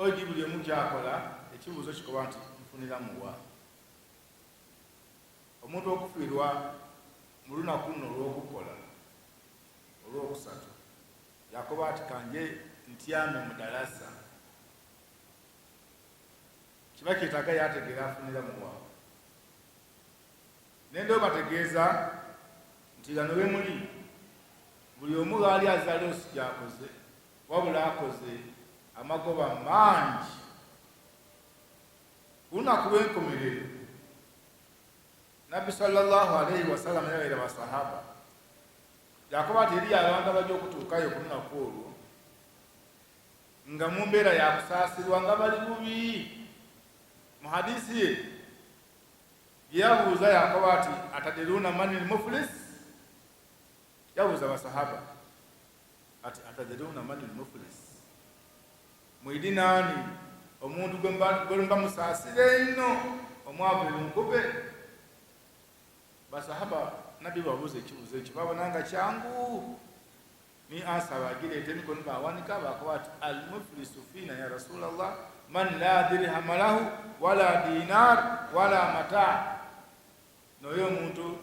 Oidi buli omu kyakola ekibuuzo kikoba nti nfunira muwa. Omuntu okufiirwa mu lunaku luno olw'okukola olwokusatu yakoba ati kanje ntyame mu dalasa kiba kyetaaga yategeera afunira muwa. Nenda obategeeza nti ghano we muli buli omu ghali azira loosi gy'akoze wabula akoze amagoba mangi. Ku lunaku lw'enkomerero Nabbi sallallahu alaihi wasallam yawaira basahaba yakoba ati eriyo abantu abajja okutuukayo ku lunaku olwo nga mu mbeera yakusaasirwa nga bali bubi. Mu hadisi ye yabuuza yakoba ati atadiruna mani lmuflis, yabuuza basahaba ati atadiruna mani lmuflis, mwidi naani omuntu gwemba musaasira einho omwavu erunkube. Basahaba Nabbi babuuza ekibuuzo ekyo babona nga kyangu ni ansa bagireeta emikono bawanika bakoba ati almuflisu fiina ya rasulallah man la dirhama lahu wala dinar wala mata, noyo omuntu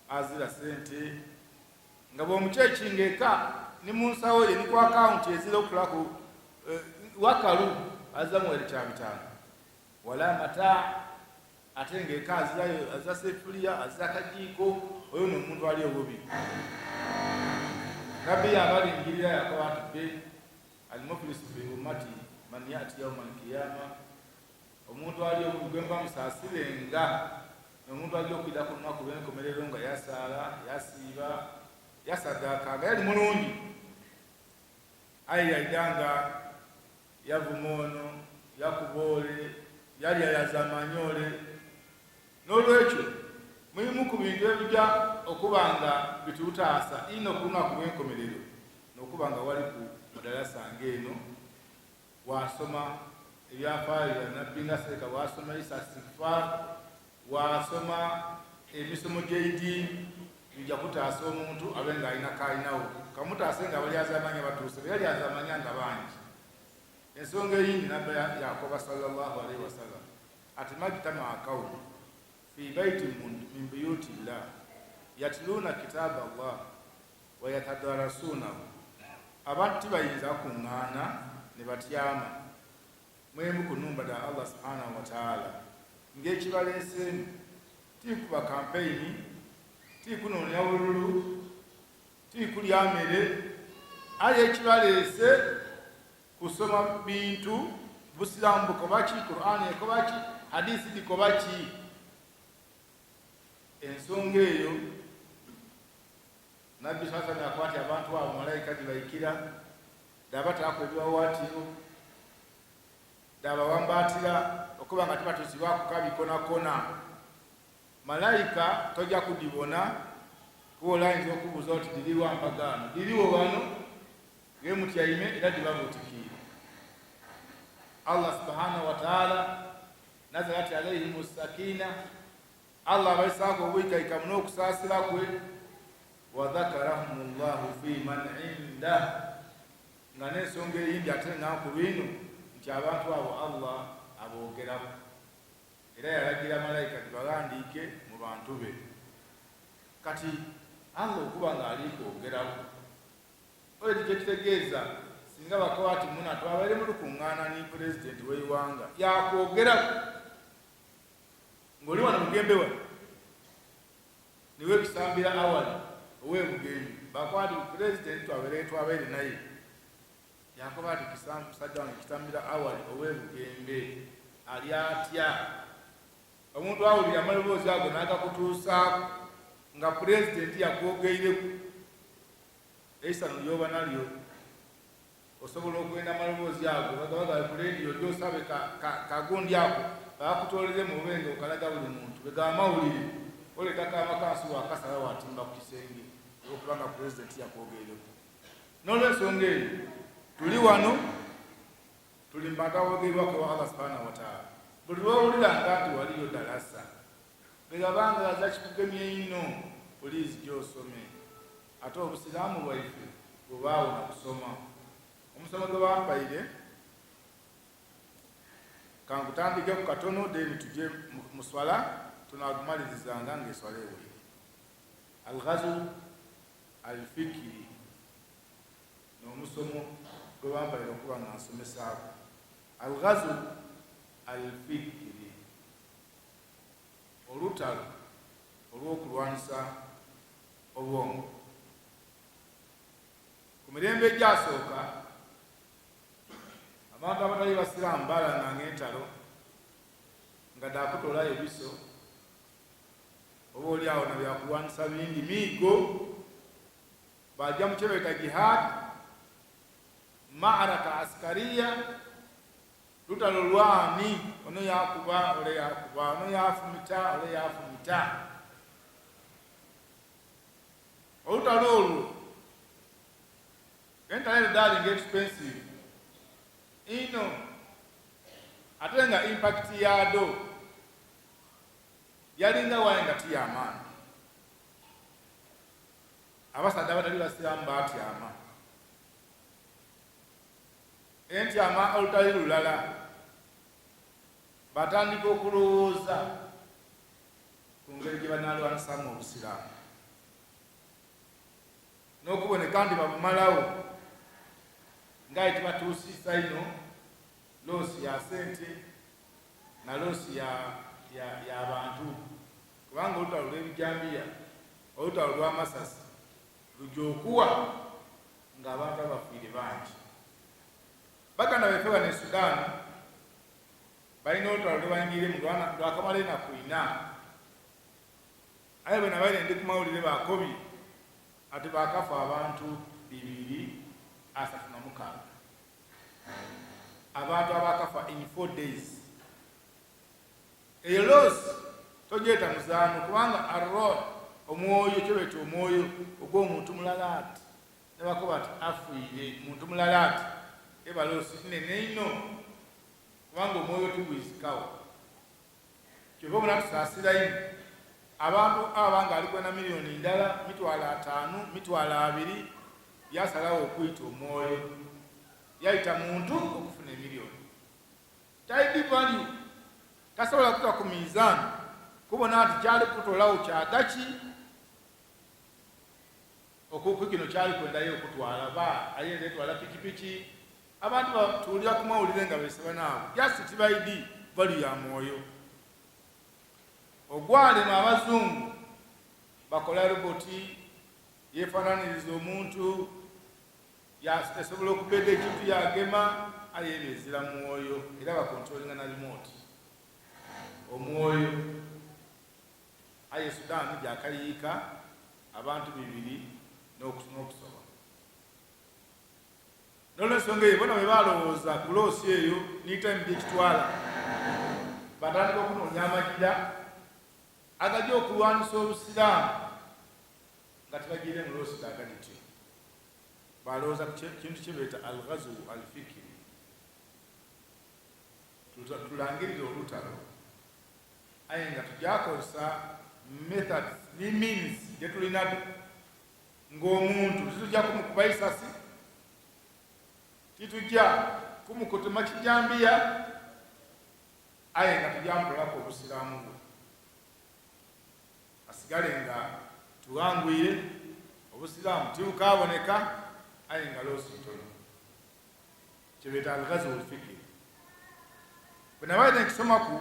azira sente nga bwomukyekinga eka ni mu nsawo ye ni ku akawunti ezira okutulaku wakalu aza muwere kya bitaano wala mata, ate nga eka azirayo azira sefuliya azira kajiiko, oyo nomuntu ali obubi. Nabbi yabalingirira yakoba ati be almuflisu fi ummati man yati yauma alkiyama, omuntu ali obubi gwemba musaasirenga nomuntu ajja okwida ku lunaku lw'enkomerero nga yasaala yasiiba yasaddaaka nga yali mulungi, aye yaida nga yavuma ono yakuba ole yalya yazamanya ole. N'olwekyo mulimu ku bintu ebija okuba nga bitutaasa inho ku lunaku lw'enkomerero n'okuba nga wali ku madalasa ng'eno wasoma ebyafaayo bya Nabbi nga Seeka bw'asoma Isa Istighfar, wasoma emisomo gy'eidiini bija kutaasa omuntu abe nga alina kaalinawo kamutaase nga abalyazaamanya batuuse be yalyazaamanya nga bangi. Ensonga eyindi Nabbi yakoba sallallahu alaihi wasallam ati majtamaa kaumu fi baiti min buyuti llah yatluuna kitaaba Allah wa yatadarasuunahu, abantu tibayinza kuŋŋaana ne batyama mwemu ku numba dha Allah subhanahu wa taala ng'ekibaleeseemu tikuba kampeyini, tikunoonia bululu, tikulya mere, aye ekibaleese kusoma bintu Busiraamu bukoba ki, Qur'ani ekoba ki, hadisi dhikoba ki. Ensonga eyo Nabbi sallallahu alaihi wasallam akwati abantu abo malayika gibaikira dhabataaku ebiwawaatiro dhaabawambaatira okuba nga tibatuusibwaku kabi konakona. Malayika toja kudhibona kuba ole ayinza okubuuza oti dhiri wa mpagaano? Dhirigho ghano ghe mutyaime era dhibabuutikiire. Allah subhanahu wa taala nazalat alaihimu sakina, Allah abaisaaku obwikaikamu n'okusaasira kwe, wa dhakarahum llahu fi man indah, nga n'ensonga eyindi ate nga nkulu inho nti abantu abo Allah aboogeraku era yalagira malayika dhibaghandiike mu bantu be. Kati Allah okuba nga ali kwogeraku already kyekitegeeza singa bakoba ati muna twabaire mu lukungaana ni pulezidenti w'eighanga yakwogeraku ng'oli wano Bugembe wano niwe Kisambira Awali ow'e Bugembe bakoba ati pulezidenti twabaire naye yakoba ati musajja wange Kisambira Awali ow'e Bugembe ali atya? Omuntu awulira amaloboozi ago n'agakutuusaaku nga pulezidenti yakwogeireku, eisanhu ly'oba nalyo osobola okwenda amaloboozi ago bagaba gali ku leediyo oje osabe kagundi ako bakakutoolere obe nga okalaga buli muntu bwegaba amawulire oleeta kaama kansi wakasala watimba ku kisenge olw'okuba nga pulezidenti yakwogeireku. N'olwensonga eyo tuli wano tuli mu bantu aboogeirwako ewa Allah subhanahu wa taala. Buli lw'owulira nga nti waliyo dalasa bwegaba nga gaza kikugemye inho, puliizi gy'osome. Ate Obusiraamu bwaife bubaawo na kusoma. Omusomo gwe bampaire Kankutandikeku katono then tuje mu swala, tunagumalirizanga ng'eswala eweire. Alghazu alfikiri n'omusomo gwe bampaire okuba nga nsomesaaku. Alghazu alfikiri, olutalo olw'okulwanisa obwongo. Ku mirembe egyasooka abantu abatali basiraamu baalanganga entalo nga dha kutoolayo ebiso oba oli awo na byakulwanisa bindi, miigo, baaja mu kyebeeta jihad, ma'araka askariya, lutalo lwani, ono yaakuba ole yaakuba, ono yaafumita ole yaafumita. Olutalo olwo entalo edho dhaali nga expensive inho ate nga impact yaadho yalinga waye nga ti ya maani. Abasaadha abatali basiraamu baatyama entyama olutali lulala, baatandika okulowooza ku ngeri gye banaalwanisaamu Obusiraamu n'okuboneka nti babumalagho nga aye tibatuusiisa inho loosi ya sente na loosi ya, ya, ya bantu, kubanga olutalo lw'ebijambiya, olutalo lw'amasasi luja okuwa ng'abantu abafiire bangi. Baganda baife bano e Sudan balina olutalo lwe baingiiremu lwakamala enaku ina. Aye bwe nabaire ndi ku mawulire baakobye ati baakafa abantu 236. Abantu abaakafa in 4 days. Eyo loss togyeta muzaano, kubanga arroh, omwoyo, kyebeeta omwoyo ogw'omuntu mulala ati nebakoba ati afiire muntu mulala ati, eba loss nene inho, kubanga omwoyo tigwizikawo. Kyova obona tusaasira inho abantu aba nga ali kwenda miliyoni ndala, 50,000, 20,000, yasalawo okwita omwoyo, yaita muntu okufuna emiliyoni. Taidi value, tasobola kuta ku mizaani kubona nti kyali kutolawo kyagaki okuku kino kyali kwendayo okutwala ba ayenda etwala pikipiki. Abantu batuwulira ku mawulire nga besaba naabo, just tibaidi value ya mwoyo. Ogwalema abazungu bakola roboti yefananiriza omuntu, esobola okubeda ekintu yagema, aye eba ezira mwoyo, era bakontrolinga na remote omwoyo. Aye Sudan gyakayiika abantu bibiri n'okusoba. Nolwensonga eyo bona bwe balowooza ku loss eyo ni time gyekitwala, batandika okunoonya amagira agajja okulwanisa Obusiraamu nga tebagiire mu loss gagadityo. Balowooza ku kintu kyebeeta alghazu alfikiri, tulangirire olutalo aye nga tujakozesa methods ni means gyetulinado ng'omuntu. Titujja kumukuba isasi, titujja kumukutema kijambiya, aye nga tujamutolaku obusiraamu bwe asigale nga tughangwire, obusiraamu tibukaboneka, aye nga loss ntono. Kyebeeta alghazu lfikiri. Bwe nabaire nkisomaku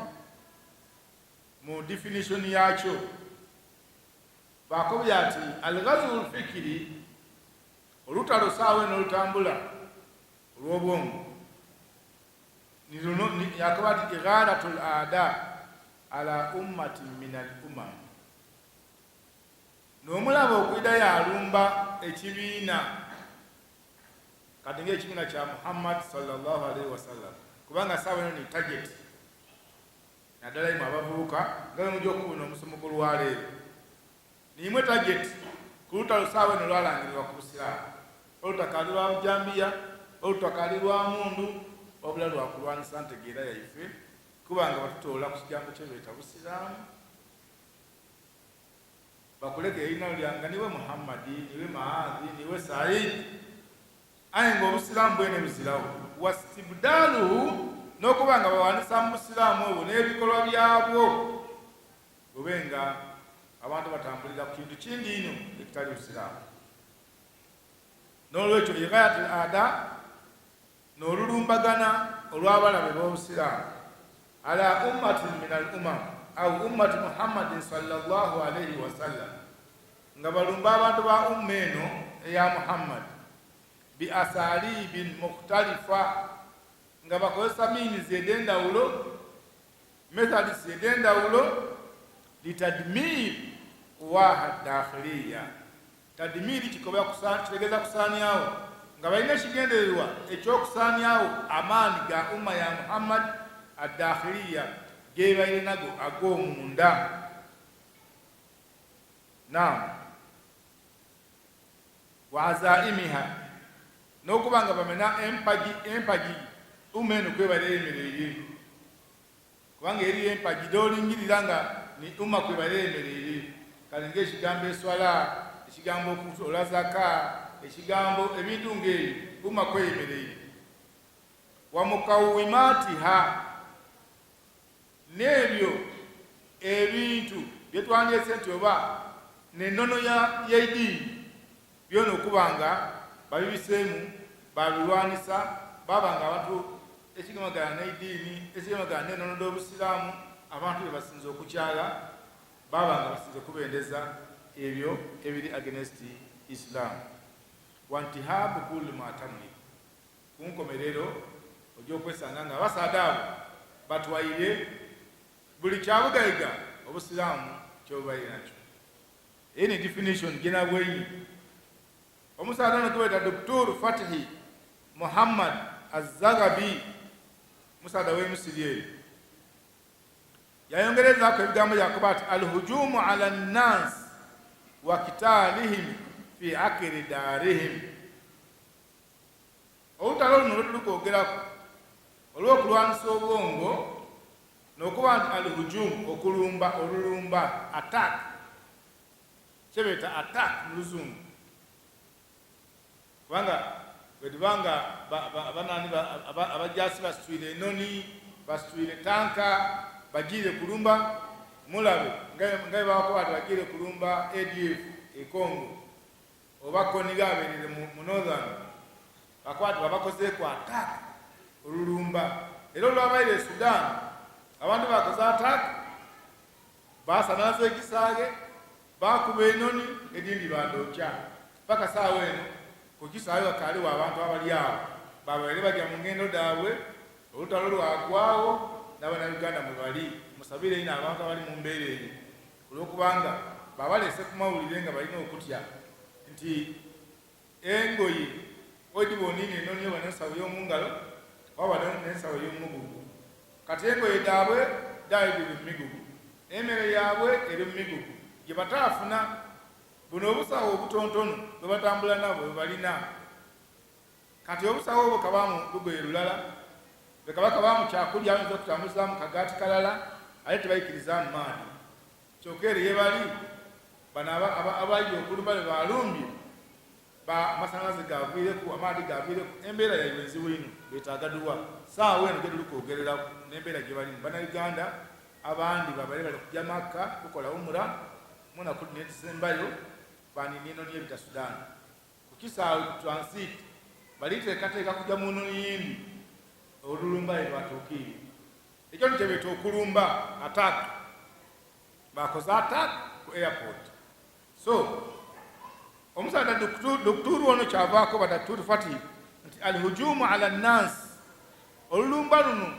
mu definition yakyo, bakobye ati alghazu lfikiri, olutalo saawa eno olutambula olw'obwongo, yakoba ati igharatu l ada ala ummatin min al umam, n'omulaba okwida yalumba ekibiina kati ngaekibiina kya Muhammad sallallahu alaihi wasallam, kubanga saawa eno ni target naddala imwe abavubuka nga bwe mujja okubona omusomo gw'olwaleero. Niimwe target ku lutalo saawa eno lwalangirirwa ku busiraamu. Olutakaali lwa bujambiya, olutakaali lwa mundu, wabula lwa kulwanisa ntegeera yaife, kuba nga batutoola ku kigambo kyebeeta busiraamu, bakuleke erina lyanga niwe Muhammadi, niwe Maadhi, niwe Saidi, aye nga obusiraamu bwene buzirawo. Wastibdaluhu N'okuba nga bawanisa mu Busiraamu obwo n'ebikolwa byabwo, bube nga abantu batambulira ku kintu kindi ino ekitali Busiraamu. N'olwekyo ighayat al ada n'olulumbagana olw'abalabe b'Obusiraamu ala ummatin min al umam au ummati Muhammadin sallallahu alaihi wasallam, nga balumba abantu ba umma eno eya Muhammad bi asalibin mukhtalifa, nga bakozesa means ed'endawulo, methods ed'endawulo, litadmir quwaha dakhiliya. Tadmiri kikoba kitegeeza kusaanyawo, nga balina ekigendererwa ekyokusaanyawo amaani ga umma ya Muhammad adakhiliya, gebaire nago ag'omunda. Naam, wa azaimiha, n'okuba nga bamena empagi, empagi umma eno kwebale eyemereire, kubanga eriyo empagi d'olingirira nga ni umma kwebale eyemereire. Kale ng'ekigambo eswala, ekigambo okutola zaka, ekigambo ebintu ng'ebyo umma kweyemereire, wa mukawimatiha, n'ebyo ebintu byetwandyese nti oba n'ennono y'ediini, byona okuba nga babibiseemu, babirwanisa, baba nga abantu ekigemagana n'ediini, ekigemagana n'ennono d'Obusiraamu, abantu bye basinze okukyala, baba nga basinze kubendeza ebyo ebiri against Islam. Wantihabu kulli ma tamlik, ku nkomerero ojja okwesanga nga abasaadha abo batwaire buli kyabugaiga Obusiraamu kyobubaire nakyo. Eyo ni definition gyenabweine. Omusaadha ono gwebeeta Dr. Fatihi Muhammad Azzagabi, musaadha w'e Misiri eyo, yayongerezaaku ebigambo yakoba ati alhujumu ala nnansi wa kitalihim fi akiri daarihim. Olutalo luno lwetuli kwogeraku olw'okulwanisa obwongo n'okuba nti alhujum, okulumba, olulumba, attack, kyebeeta attack mu Luzungu, kubanga bwediba nga banani abajaasi basitwire enoni, basitwire tanka, bagiire kulumba mulabe nga bwebakoba nti bagiire kulumba ADF e Congo oba Kony gaberere mu Northern, bakoba nti babakozeeku attack, olulumba. Era olwabaire e Sudan, abantu bakoze attack, basanalaza ekisaaghe, bakuba enoni edindi badokya paka saawa eno. Ku kisaawe wakaaliwo abantu abali awo babaire baja mu ngendo dhaabwe, olutalo lwagwagho. N'Abanauganda mwe bali, musabire inho abantu abali mu mbeera eyo, olw'okubanga babalese ku mawulire nga balina okutya nti engoye oidhiba oniina enoni oba n'ensawo y'omungalo oba n'ensawo ey'omugugu. Kati engoye dhaabwe dhaali dhiri mu migugu, emere yaabwe eri mu migugu gye bataafuna. Buno obusawo obutontono bwe batambula nabwo bwe balina. Kati obusawo obwo kabaamu lugoye lulala, bwe kaba kabaamu kyakulya bayinza okutambuzaamu kagaati kalala, aye tebaikirizaamu maadhi. Kyoka ere ye bali, bano abaidha okulumba be baalumbye, amasanhalaze gaviireku, amaadhi gaviireku, embeera yaibwe nzibu inho, beetaaga duwa. Saawa eno gyetuli kwogereraku n'embeera gye balimu, Banauganda abandi babaire bali kuja Makka kukola Umrah munaku dhino edhisembayo, baaniina enoni ebita Sudan. Ku kisaawe ku transit bali teekateeka kuja mu noni yindi olulumba ye lwatuukiire. Ekyo ni kyebeeta okulumba, attack. Bakoze attack ku airport. So omusaadha Dukuturu ono kyava akoba Dr. Fatih nti alhujumu ala nnansi, olulumba luno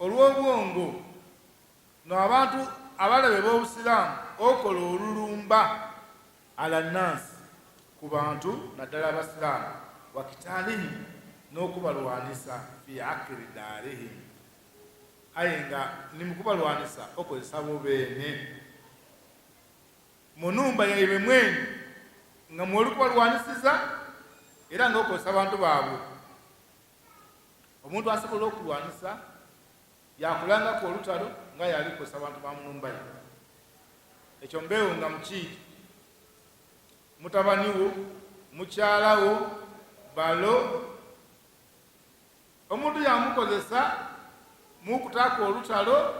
olw'obwongo no abantu abalabe b'Obusiraamu okola olulumba ala nnansi, ku bantu naddala Abasiraamu, wa kitalihim, n'okubalwanisa, fi akiri daarihim, aye nga ni mu kubalwanisa okozesa bo beene mu nhumba yaibwe mwene nga mw'oli kubalwanisiza era nga okozesa bantu baabwe. Omuntu asobola okulwanisa yaakulangaku olutalo nga aye ali kukozesa bantu ba mu nhumba ye. Ekyo mbeewo nga mukiidhi. Mutabani wo, mukyala wo, balo, omuntu yaamukozesa. Mukutaku olutalo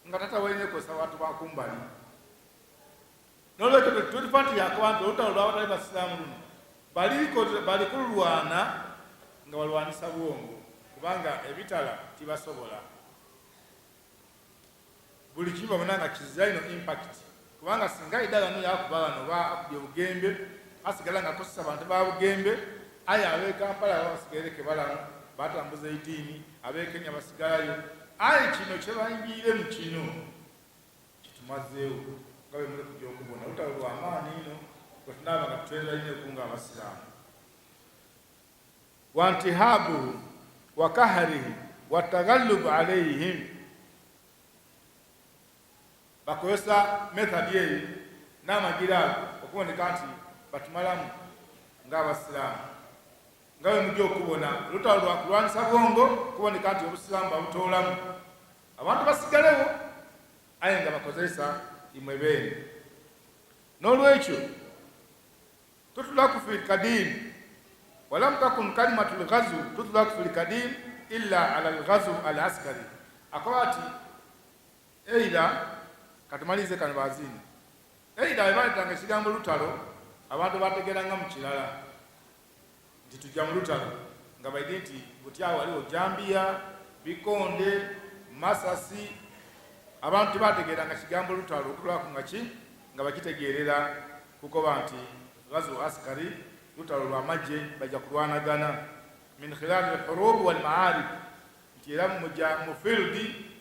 nga tatawaine kozesa bantu bakumbali. Nolwekyo tulifa nti yakoba nti olutalo lwabatali basiraamu luno bali kululwana nga balwanisa bwongo, kubanga ebitala tibasobola. Buli kimu babona nga kizira ino impact, kubanga singa idagano yakuba bano ba akubye Bugembe, asigala nga akozesa bantu ba Bugembe, aye ab'e Kampala baba basigaireke balamu batambuza ediini, ab'e Kenya basigalayo. Aye kino kyebayingirire mu kino kitumazeewo nga bwe muli kujja okubona. Olutalo lw'amaani ino bwe tunaaba nga tutweraine nga abasiraamu. Wantihabuhu wa kahrihi wataghallubu alaihim, bakozesa method eyo n'amagira ago okuboneka nti batumalamu ng'abasiraamu. Nga bwe mujja okubona, olutalo lwa kulwanisa bwongo, kuboneka nti obusiraamu babutoolamu, abantu basigalewo, aye nga bakozesa imwe beene. N'olwekyo tutulaku fi lkadim walam takun kalimatu lghazu tutulaku fi lkadim illa ala lghazu al askari. Akoba ati eira, katumalirize kano bazini, eira bwe baleetanga ekigambo lutalo, abantu bategeranga mu kirala nti tujja mu lutalo, nga baidi nti butya waliwo jambiya, bikonde, masasi. Abantu tebategeeranga kigambo lutalo okutulaku nga ki nga bakitegeerera kukoba nti ghazu askari, lutalo lwa magye, bajja kulwanagana min khilali lhurub walmaarik, nti era muja mu field,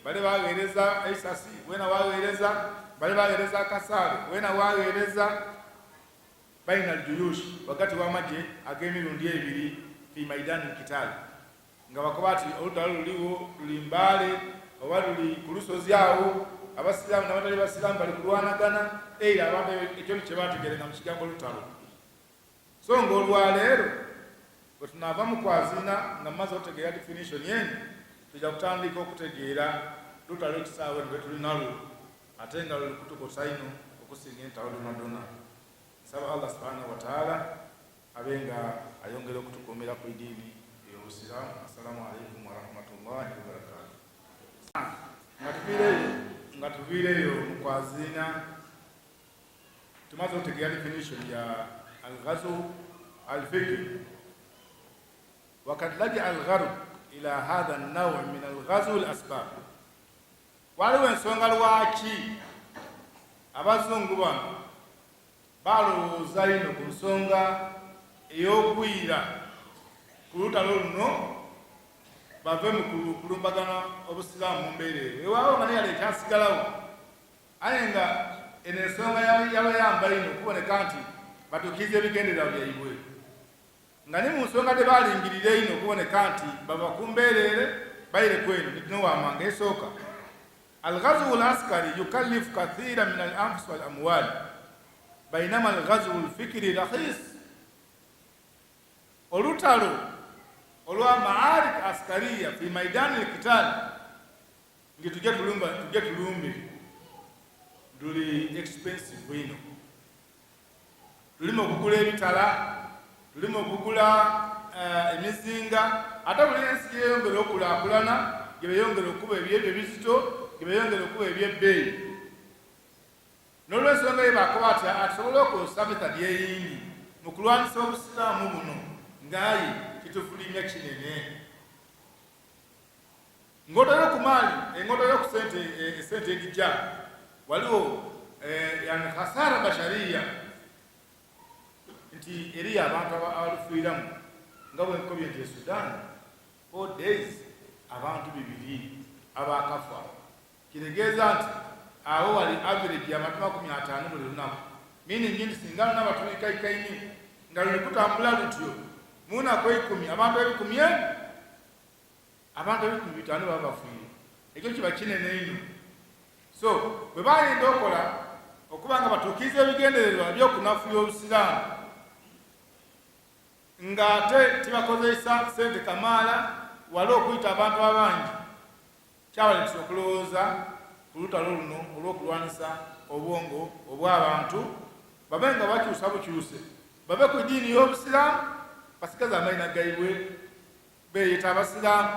bale baweereza eisasi, wena waweereza, bale baweereza akasaale, wena waweereza, baina aljuyush, wakati w'amagye ag'emirundi ebiri, fi maidani lkitali, nga bakoba ati olutalo luliwo, luli Mbaale oba luli ku lusozi awo, abasiraamu n'abatali basiraamu bali kulwanagana. Eira abantu ekyo kye bategeerenga mu kigambo lutalo. So nga olwaleero bwe tunaava mu kwaziina nga mumaze okutegeera definition eno, tujja kutandika okutegeera lutalo ekisaawe lwe tuli nalwo, ate nga luli kutukosa ino okusinga entalo donadona. Nsaba Allah subhanahu wataala abe nga ayongera okutukuumira ku idiini ey'obusiraamu. Assalamu alaikum warahmatullahi wabarakatu. Nga tuviireyo mu kwaziina, tumaze okutegeera definition ya alghazu alfikri. Wakad lajaa algharb ila hadha an-naw min alghazu al-asbab. Waliwo ensonga lwaki abazungu bano balowooza ino ku nsonga ey'okwira ku lutalo luno, bave mu kulumbagana obusiraamu mu mbeera eyo ewaawo nga neyali ekyasigalawo, aye nga eno ensonga yabayamba ino okuboneka nti batuukiriza ebigendererwa byaibwe, nga ni mu nsonga tebalingirira ino okuboneka nti bava ku mbeerere baire kweno nitino. Wamanga esooka, alghazu al askari yukallifu kathira min al anfus wal amwal, bainama alghazu alfikri rakhis. Olutalo olwa maarik askariya fi maidani alkital, nti tujje tulumba, tujje tulumbe, luli expensive ino. Tulimu okugula ebitala, tulimu okugula emizinga, ate buli ensi gyeyongera okulaakulana gye beyongera okuba ebyebyo ebizito, gye beyongera okuba ebyebbeeyi. N'olwensonga ye bakoba ati atusobole okukozesa method eyindi mu kulwanyisa obusiraamu buno, ngaaye kitufulimya kinene ng'otera ku maali, eng'otera ku sente, esente edijja waliwo yani khasara bashariya, nti eriyo abantu abalufiiramu, nga bwe nkobye nti e Sudan 4 days abantu 200 abakafa. Kitegeeza nti awo wali average abantu 50 buli lunaku, meaning nti singa luna batulikaikaini nga luli kutambula lutyo, munaku 10 abantu 1000, abantu 5000 baba bafiire. Ekyo kiba kinene nnyo. So bwe bayinda okola okuba nga batuukiriza ebigendererwa by'okunafuya obusiraamu, ng'ate tibakozesa sente kamaala wali okuyita abantu abangi, kyabaleetera okulowooza ku lutalo luno olw'okulwanisa obwongo obw'abantu, babe nga bakyusa bukyuse, babe ku ddiini y'obusiraamu, basigaze amalina gaibwe, beeyita abasiraamu,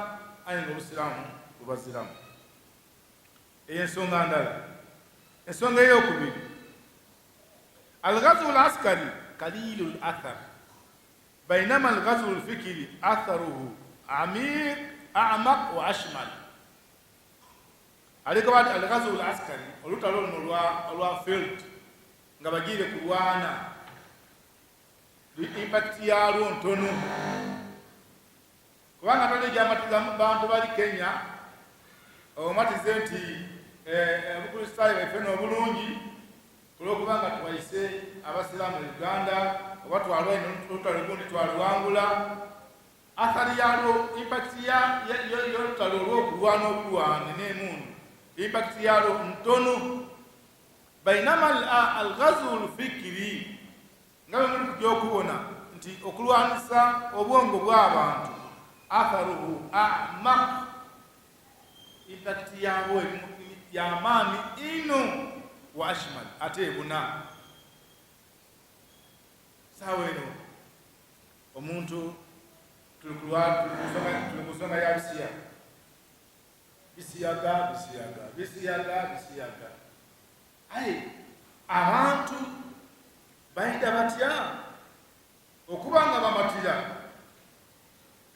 aye nga obusiraamu. lubaziramu. Eyo ensonga ndala. Ensonga eyokubiri, alghazu laskari kalilu lathar bainama alghazu lfikiri atharuhu amiq amaq wa ashmal. Aliko bati alghazu laskari, olutalo luno olwa field nga bagiire kulwana, impact yalwo ntono, kubanga tolijamatiza bantu bali Kenya omatize nti obukristaayo bwaife n'obulungi olwokubanga tuwayise abasiraamu e Uganda oba twalwaine olutalo gundi twaluwangula. Athari yalwo, impact y'olutalo olw'okulwana obulwani n'emundu, impact yalwo ntono. Bainama alghazu lfikiri, nga bwe muli kujja okubona nti okulwanisa obwongo bw'abantu, atharuhu amaq, impact yabwo yamaani ino, wa ashmal, ate ebuna. Saawa eno omuntu tuli ku nsonga ya bisiyaga, bisiyaga, bisiyaga, bisiyaga, bisiyaga. Aye abantu bayida batya okuba nga bamatira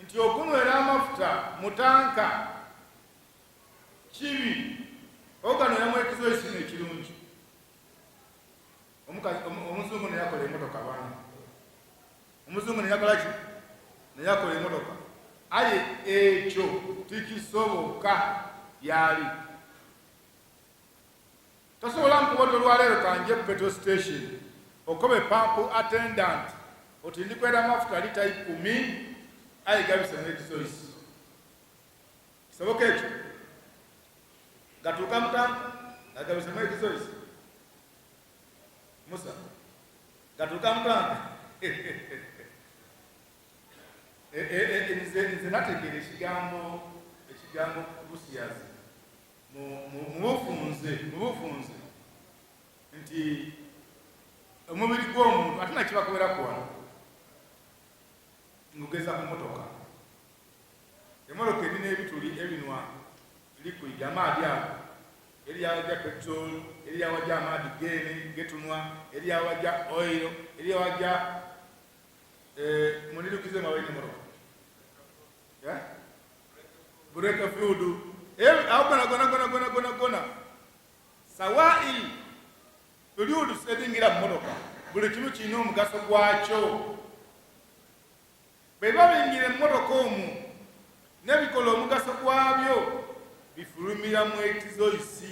nti okunywera amafuta mu tanka kibi, oganyweramu ekizoisi ekirungi? Omuzungu neyakola emotoka, bana, omuzungu neyakola ki? Neyakola emotoka. Aye ekyo tikisoboka. Yali tosobola nkubota olwaleero kanje ku petrol station okobe pump attendant oti ndikwera amafuta lita 10, aye gabise mu exhaust. Kisoboka ekyo? Gatuuka mutanka nga gabisemu exhaust? Musa, gatuuka mutanka? Nze nategeera ekigambo busiyazi mu bufunze nti omubiri gw'omuntu, ate nakibakoberaku wano, ngugeza ku motoka. Emotoka erina ebituli ebinwa liquid, amaadi ago, eri awajja petrol, eri awajja amaadi gene getunwa, eri awajja oil, eri awajja munirukize mwabaine emotoka, brake fluid, awo gona gona gona gona gona gona sawail fluids edingira mu motoka. Buli kimu kirina omugaso gwakyo. Bwe biba bingira emmotoka omwo nebikola omugaso gwabyo, bifulumira mu exhaust,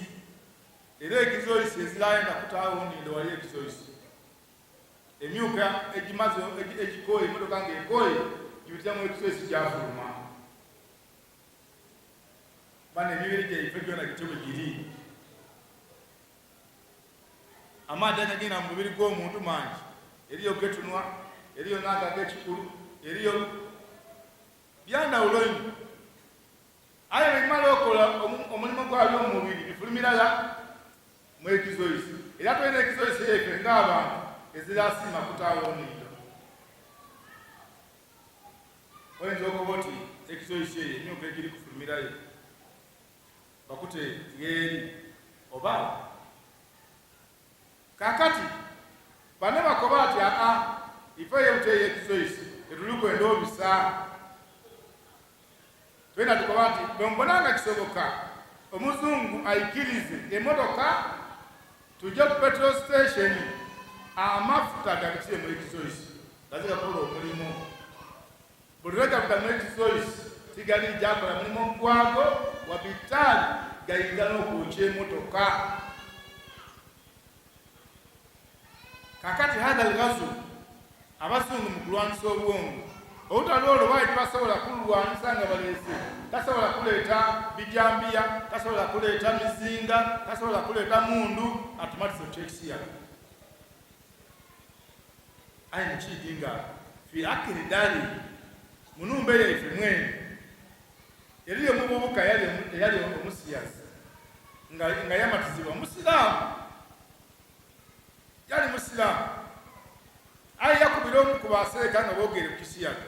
era exhaust ezirayenda kutaawo nindo wali exhaust emyuka egimaze egikoye emotoka ngaekoye gibitira mu exhaust, gyafuluma. Bana, emibiri gyaife gyona gityo bwe giri. Amaadi agagenda mu mubiri gw'omuntu mangi, eriyo getunwa, eriyo naago ag'ekikulu, eriyo byandawulo nnyo. Aye bwebimala okola omulimu gwabyo mu mubiri, bifulumirala mu exhaust. Era tulina exhaust yaife ng'abantu ezirasiima kutaawo nindo. Oyinza okuba oti exhaust eyo emyuka egiri kufulumirayo bakute ng'eri oba. Kakati bano bakoba ati aa, ife yebuteeyo exhaust tetuli kwenda obisa. Twena tukoba nti bwembona nga kisoboka omuzungu aikirize emotoka tujje ku petrol station, amafuta gabitire mu exhaust, gaze gakola omulimu. Buli lwe gabita mu exhaust tigali jakola mulimu gwago, wabitaali gayinza n'okwokya emotoka. Kakati hatha alghazu, abazungu mu kulwanisa obwongo, olutalo olwo baali tebasobola kululwanisa nga baleese, tasobola kuleeta bijambiya, tasobola kuleeta mizinga, tasobola kuleeta mundu atumatise kyekisiyaga. Aye mukiidi nga fi akiri dali munumba eyaife mwene eriyo omuvubuka eyali omusiyazi nga yamatizibwa musiraamu, yali musiraamu, aye yakubira omu ku baseeka nga boogere ku kisiyaga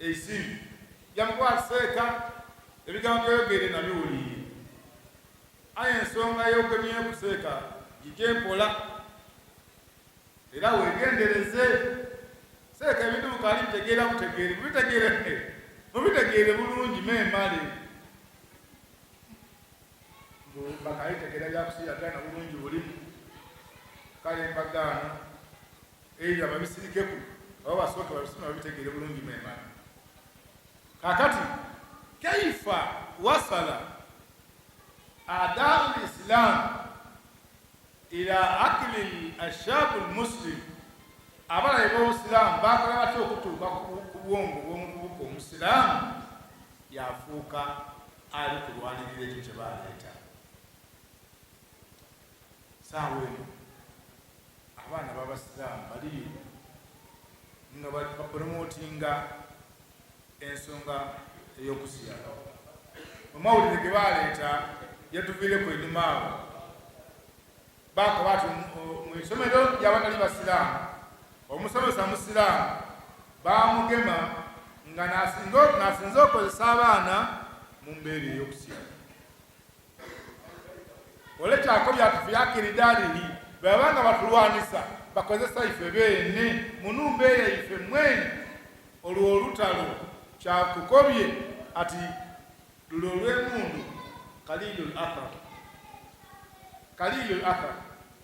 eisimu, yamukuba seeka. Ebigambo by'oyogeire nabiwuliire, aye ensonga y'ogemyeku seeka gije mpola era weegendereze. Seeka ebintu mukaali bitegeera butegeere, mubitegeere mubitegeere bulungi memale. Mbu bakaali tegeera bya kusiyaga na bulungi bulimu. Kale mbagaano ebyo ababisirikeku oba basooke babisome babitegeere bulungi memale. Kakati kaifa wasala adaau lislam ila akili ashabu lmuslim, abalabe b'obusiraamu bakola batya okutuuka ku bwongo bw'omuvubuka omusiraamu yafuuka ali kulwanirira ekyo kye baleeta. Saawa eno abaana b'abasiraamu baliyo nga bapromotinga ensonga ey'okusiyaga. Mu mawulire ge baleeta gyetuviireku einhuma agho, baakoba ati mu isomero ly'abatali basiraamu, omusomesa musiraamu baamugema nga n'asinze okozesa abaana mu mbeera ey'okusiyaga. Ole kyakobye ati fi akiri daarihi, bwebaba nga batulwanisa bakozesa ife beene mu nhumba eyaife mwene. Olwo olutalo kyakukobye ati lule olw'emundu qalilul athar, qalilul athar,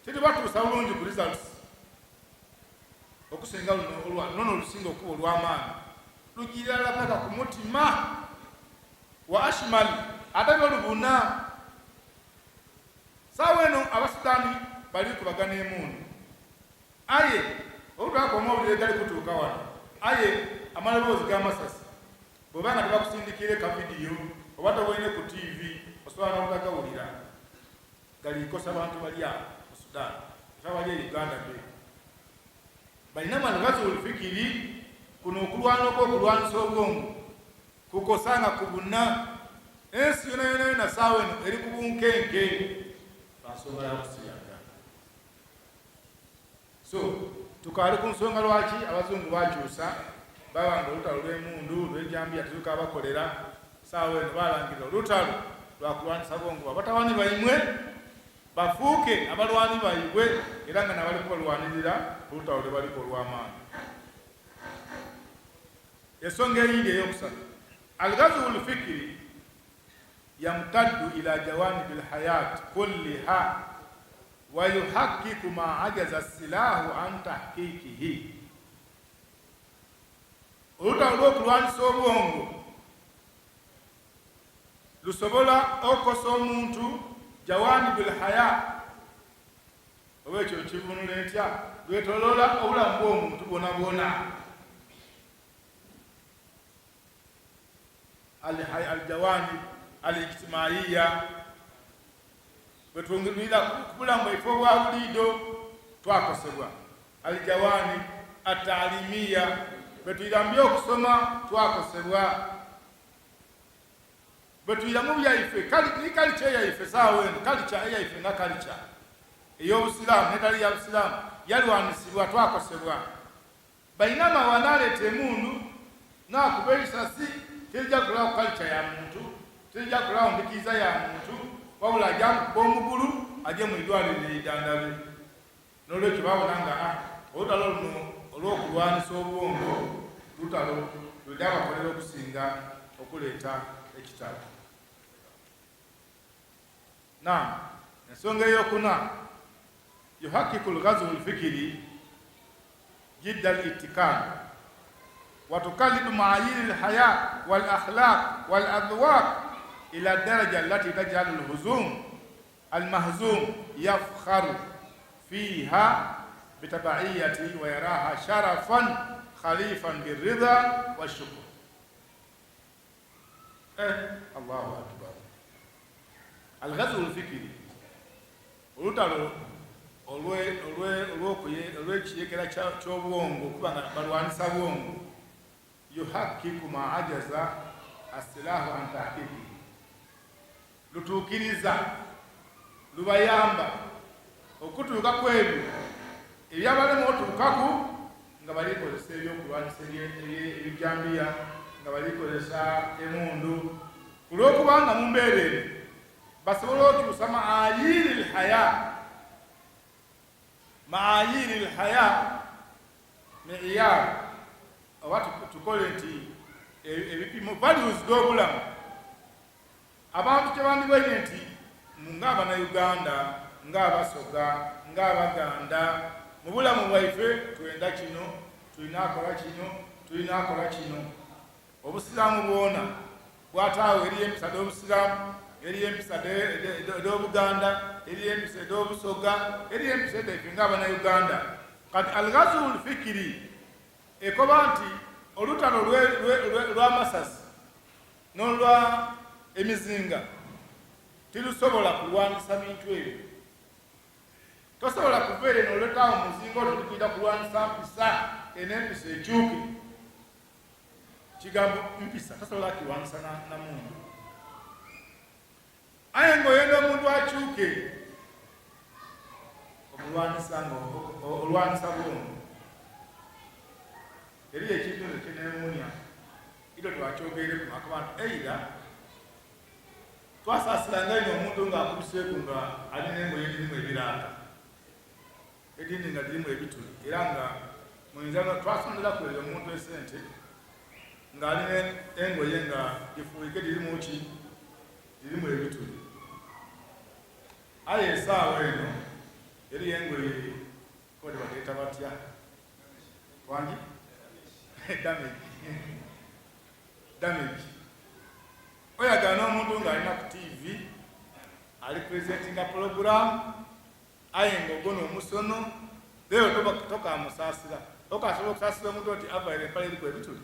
tiribatuusa bulungi ku results okusinga luno luno olusinga okuba olw'amaani, lugira irala paka ku mutima. Wa ashmal, ate n'olubuna. Saawa eno Abasudani bali kubagana emundu, aye olutaaku amawulire gali kutuuka wano, aye amaloboozi g'amasasi bweba nga tibakusindikiire ka vidiyo oba toboine ku tiivi osobola n'obutagawulira. Gali kosa bantu bali agho mu Sudan, ife abali e Uganda be bainama al-ghazwu al-fikiri, kuno okulwana okw'okulwanisa obwongo Kukosa nga kubuna ensi yonayonayona saawa eno eri ku bunkenke lwa nsonga ya kusiyaga. So tukaali ku nsonga lwaki abazungu bakyusa baba nga olutalo lw'emundu lw'ejambiya terukabakolera. Saawa eno balangirira olutalo lwa kulwanisa bwongo bwa batabani baimwe bafuuke abalwani baibwe era nga nabali kubalwanirira ku lutalo lwe baliko olw'amaani. Ensonga eyindi eyokusatu, Al-Ghazwu al-Fikri yamtaddu ila jawanibi al-hayat kulliha wa yuhakkiku ma ajaza as-silahu an tahkikihi. Olutalo lw'okulwanisa obwongo lusobola okukosa omuntu jawanibi al-haya, oba ekyo nkivunule ntya, lwetoloola obulamu bw'omuntu bwonabwona. Aljawanib alijtimaiya, bwetwongera ku bulamu bwaife obwa buliido twakosebwa. Aljawanib ataalimiya, bwetwira mu by'okusoma twakosebwa. Bwetwira mu byaife ni kalica eyaife saawa eno, kalica eyaife nga kalica ey'Obusiraamu n'etali ya Busiraamu yalwanisibwa, twakosebwa. Bainama bw'anaaleeta emundu n'akuba eisasi, terija kulagho kalica ya muntu, terija kulagho ndhikiiza ya muntu, wabula aja mukuba omugulu aje mu idwaliro yeidhandhabe. N'olwekyo baabona nga olutalo luno olw'okulwanisa obwongo lutalo lwidha bakolera okusinga okuleeta ekitala. Naam, ensonga eyokuna, yuhakiku lghazu lfikiri jidda al-ittikan wa tukalibu maayiri lhaya wal akhlaq wal adhwaq ila daraja allati taj'alu lhuzum almahzum yafkharu fiha bitabaiyati wa yaraha sharafan khalifan birridha washukur. Eh, Allahu akbar. Alghazu lfikiri, olutalo olw'ekiyekera ky'obwongo, okuba nga balwanisa bwongo, yuhakiku ma ajaza asilahu an tahkikihi, lutuukiriza, lubayamba okutuuka ku ebyo ebyabalema otuukaku nga bali kozesa ebyokulwanisa ebijambiya, nga bali kozesa emundu. Ku lw'okubanga mu mbeera eno basobole okyusa maayiri lhaya, maayiri lhaya miyar, oba tukole nti ebipimo values d'obulamu abantu kyebandibaine nti ng'Abannayuganda, ng'Abasoga, ng'Abaganda, mu bulamu bwaife twenda kino, tulina akola kino, tulina akola kino. Obusiraamu bwona bwataawo, eriyo empisa dh'Obusiraamu, eriyo empisa dh'Obuganda, eriyo empisa edh'Obusoga, eriyo empisa edhaife ng'Abannayuganda. Kati Alghazul Fikiri ekoba nti olutalo lw'amasasi n'olwa emizinga tirusobola kulwanisa bintu ebyo. Tosobola kuva ere n'oletaawo muzinga oti tukwida kulwanisa mpisa eno, empisa ekyuke. Kigambo mpisa tasobola kirwanisa na mundu, aye ng'oyenda omuntu akyuke omulwanisa nga olwanisa bwongo. Eriyo ekintu nze kyenewuunya, ito twakyogeireku akuba nti eira twasaasiranga ino omuntu ng'akubiseeku nga alina engoye edirimu ebiraaka, edindi nga dirimu ebituli, era nga muyinza twasonderaku eyo omuntu esente ng'alina engoye nga difuuyike dirimu ki, dirimu ebituli. Aye esaawa eno eriyo engoye kodi badeeta batya wangi damage damage. Oyagala n'omuntu ng'alina ku TV ali presentinga program, aye ng'ogona omusono leero tokamusaasira. Okasobola okusaasira omuntu oti avaire empale eriku ebituli?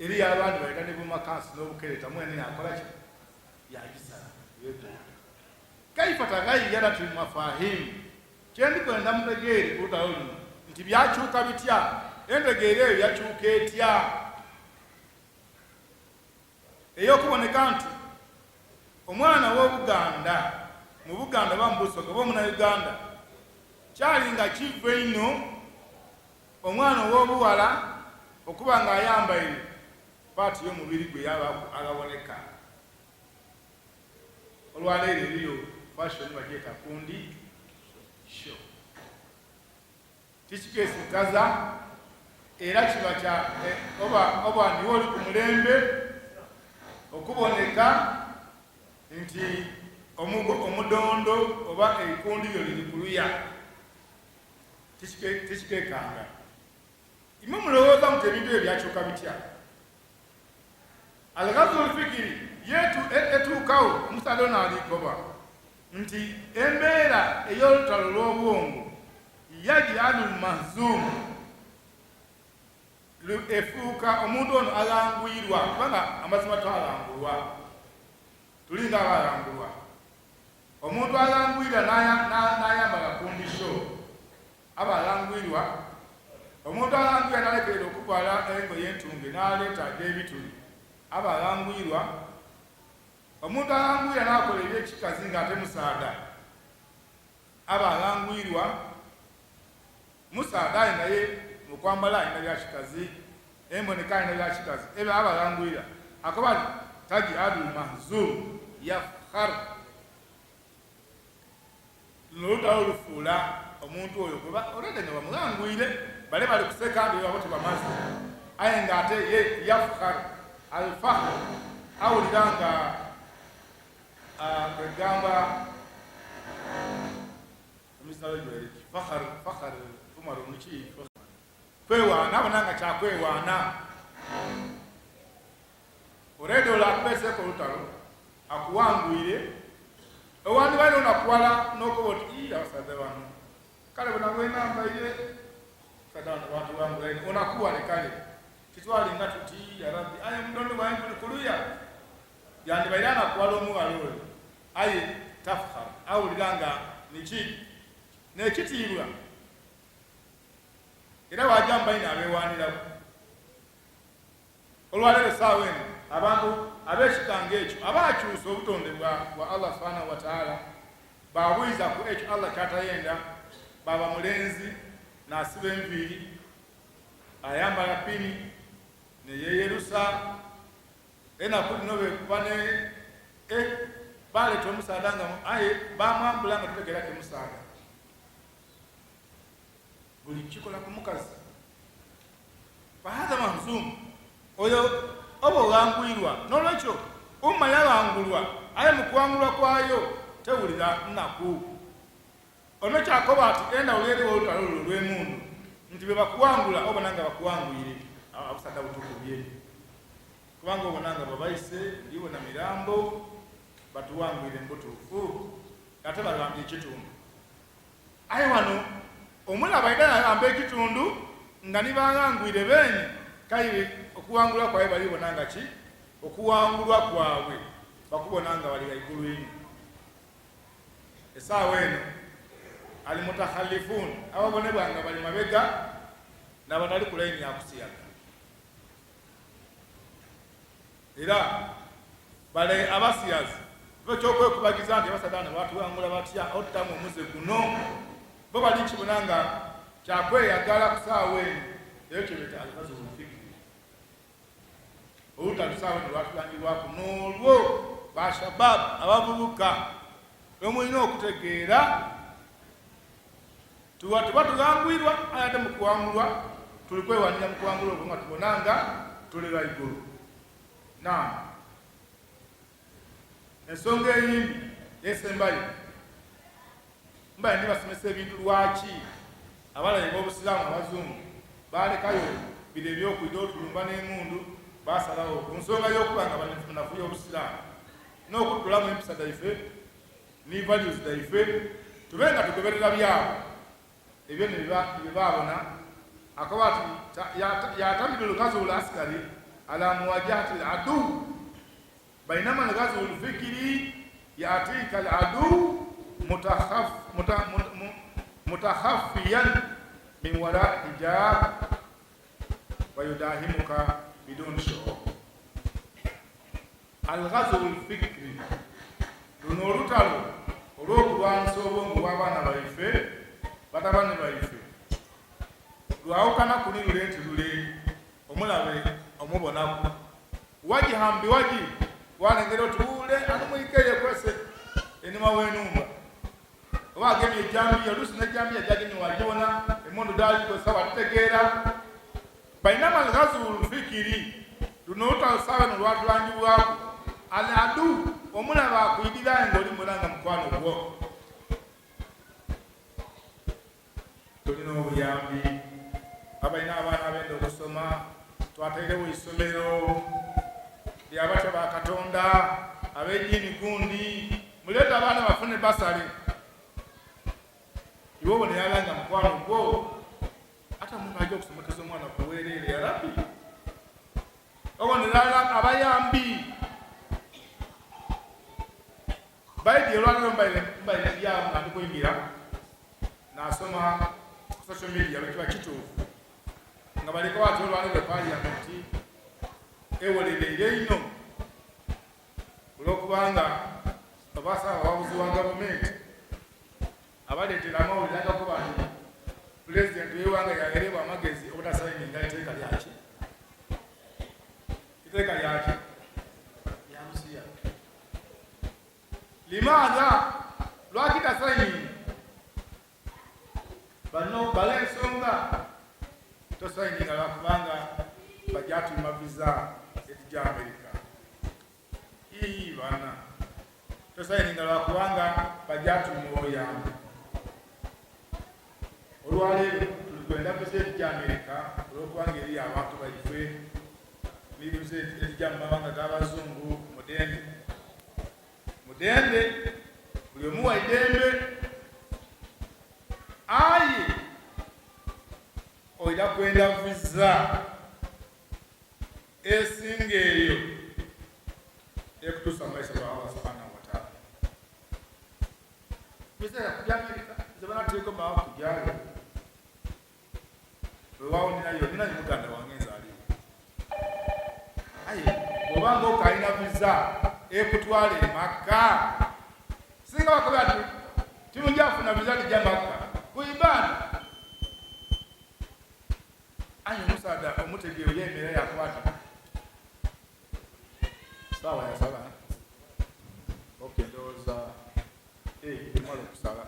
Eriyo abandi baleta ne bumakansi n'obukereta, mwene yakola ki, yagisala. Kaifa tagayyarat lmafahimu. Kyendikwenda mutegeere ku lutalo luno nti byakyuka bitya, entegeera eyo yakyuka etya ey'okuboneka nti omwana w'Obuganda mu Buganda oba mu Busoga oba Omunauganda kyali nga kiva einho omwana ow'obuwala okuba ng'ayambaire paati y'omubiri gwe yaba aghaboneka. Olwaleero eriyo fashion bagyeta kundi show, tikikesitaza era kiba kya oba oba niwe oli ku mulembe okuboneka nti omudondo oba eikundi lyo liri kuluya, tikikekanga. Imwe mulowooza muti ebintu ebyo byakyuka bitya? Alghazul fikiri yetu etuukawo omusaadha ono alikoba nti embeera ey'olutalo lw'obwongo yajialu lmahzum, efuuka omuntu ono aghangwirwa, kubanga amazima twaghangulwa, tulinga abaghangulwa. Omuntu aghangwirwa n'ayambala kundisho aba aghangwirwa. Omuntu aghangwirwa n'alekerera okuvaala engoye entunge n'aleeta edh'ebituli aba aghangwirwa. Omuntu aghangwirwa n'akola eby'ekikazi ng'ate musaadha aba aghangwirwa. Musaadha aye naye mu kwambala alina bya kikazi, emboneka alina bya kikazi, ebyo aba aghangwirwa. Akoba ati tajialu lmahzum yafkhar. Luno olutalo lufuula omuntu oyo kuba olwedde nga bamughangwire, bale bali kuseka nti abo tebamaze, aye nga ate ye yafkhar alfakhr, awulira nga kwegamba fakhar fakhar umaru niki kwewaana, abona nga kyakwewaana. Olwedde olwo akubeeseeko olutalo akuwangwire, owandibaire onakuwala n'okoba oti ii abasaadha bano kale bwenabwena mbaire abasaadha bano batuwangula ino, onakuwale kale titwalinga tuti yarabbi, aye omudondo gwange guli kuluya. Yandibaire anakuwala omughala oyo, aye tafkhar, awulira nga niki n'ekitiibwa, era waja mubaine abeewaaniraku. Olwaleero essaawa eno abantu ab'ekika ng'ekyo abaakyusa obutonde bwa Allah subhanahu wa ta'ala, baabwiza ku ekyo Allah ky'atayenda, baaba mulenzi n'asiba enviiri, ayambala pini ne yeeyerusa. Enaku dhino bekuba ne eh baleeta omusaadha nga aye bamwambula nga totegeera ke musaadha. Buli kikola ku mukazi. Fahadha mahzum, oyo oba oghangwirwa. N'olwekyo Ummah yaghangulwa aye mu kughangulwa kwayo tewulira nnaku. Ono kyakoba ati endhawulo eriwo olutalo luno olw'emundu nti bwebakuwangula obona nga bakuwangwire abasaadha butukubye kubanga obona nga babaise ndibona mirambo batuwangwire mubutuufu ate baghambye ekitundu. Aye wano omulabe aidha yaghamba ekitundu nga ni baghangwire beene kaire okuwangulwa kwaibwe balibona nga ki? Okuwangulwa kwabwe bakubona nga bali ghaigulu inho. Esaawa eno Al-Mutakhallifun, ababonebwa nga bali mabega n'abatali ku layini ya kusiyaga era bale abasiyazi bo ekyokwekubagiza nti abasaadha bano batuwangula batya ottamu omuze guno bo bali kibona nga kyakweyagala ku saawa eno eyo kyebeta al-ghazwul fikri. Olutalo saawa eno lwatulangibwaku n'olwo ba Shabab abavubuka lwemulina okutegeera tuba tuba tughangwirwa aye ate mu kuwangulwa tuli kwewanira mu kuwangula okwo nga tubona nga tuli ghaigulu. Naam. Ensonga eyindi esembayo mbaire ndibasomesa ebintu lwaki abalabe b'Obusiraamu Abazungu baalekayo bino eby'okwidha otulumba n'emundu baasalagho ku nsonga y'okuba nga banafuya Obusiraamu n'okutulamu empisa dhaife ni values dhaife tube nga tugoberera byabwe ebyo ni bye baabona. Akoba ati yatamidu lghazu laskari ala muwajahati laduu Bainama al-ghazwu al-fikri ya'tika al-aduw mutakhaffiyan min wara'i hijab wa yudahimuka biduni shu'ur. Al-ghazwu al-fikri, luno olutalo olw'okulwanisa obwongo bw'abaana baife, batabani baife, lwawukana ku ni lule nti lule omulabe omubonaku Wajihan biwaji, walengera oti ule anumwike yekwese enuma w'enumba oba agemye ejambiya, oluusi n'ejambiya gyagemye wagibona, emundu dhalikozesa wadhitegeera. Bainama al-ghazwu al-fikiri, luno olutalo saawa eno lwatulangibwaku, al-adu, omulabe akwidhira aye ng'oli mubona nga mukwano gwo. Tulina obuyambi, abalina abaana abenda okusoma twatairewo isomero lyabatya ba Katonda ab'ediini gundi muleete abaana bafune basale. Iwe obona yala nga mukwano gwo ate omuntu aja okusomekeza omwana ku bwereere ya Rabbi. Obonera abayambi Baidi olwalero mbaire mbaire ndi awo nga ndi kwingira nasoma ku social media bwekiba kituufu nga baliko ati olwalero parliament ewolereire inho olwokubanga oba saabawabuzi wa gavumenti abaleetera amawulire agakoba nti pulezidenti w'eiwanga yawerebwa amagezi obutasayininga iteeka lyaki iteeka lyaki lyamusiya Limaadha? Lwaki tasayininga? Bano bala ensonga tosayininga lwakubanga bajatuma visa etija America. Ii bana tosayininga lwakubanga bajatuma oyambi. Olwaleero tuli kwenda visa etija America olwokubanga eriyo abantu baife ni visa etija mu mawanga g'abazungu mudende. Mudembe, buli omu wa idembe, aye oidha kwenda viza esinga eyo ekutuusa mu maiso ga Allah subhanahu wa ta'ala. Viza ya kuja Amerika nze bana tegombawo kujayo. Weewaawo ninayo ninayo muganda wange nze aliyo. Aye bw'oba ng'okalina viza ekutwala e Makka, singa bakoba nti timujja kufuna viza tija Makka ku ibaada. Aye omusaadha omutegeevu yeemerera yaakoba ati, Saawa yasala. Okay, ndowooza tumala okusala.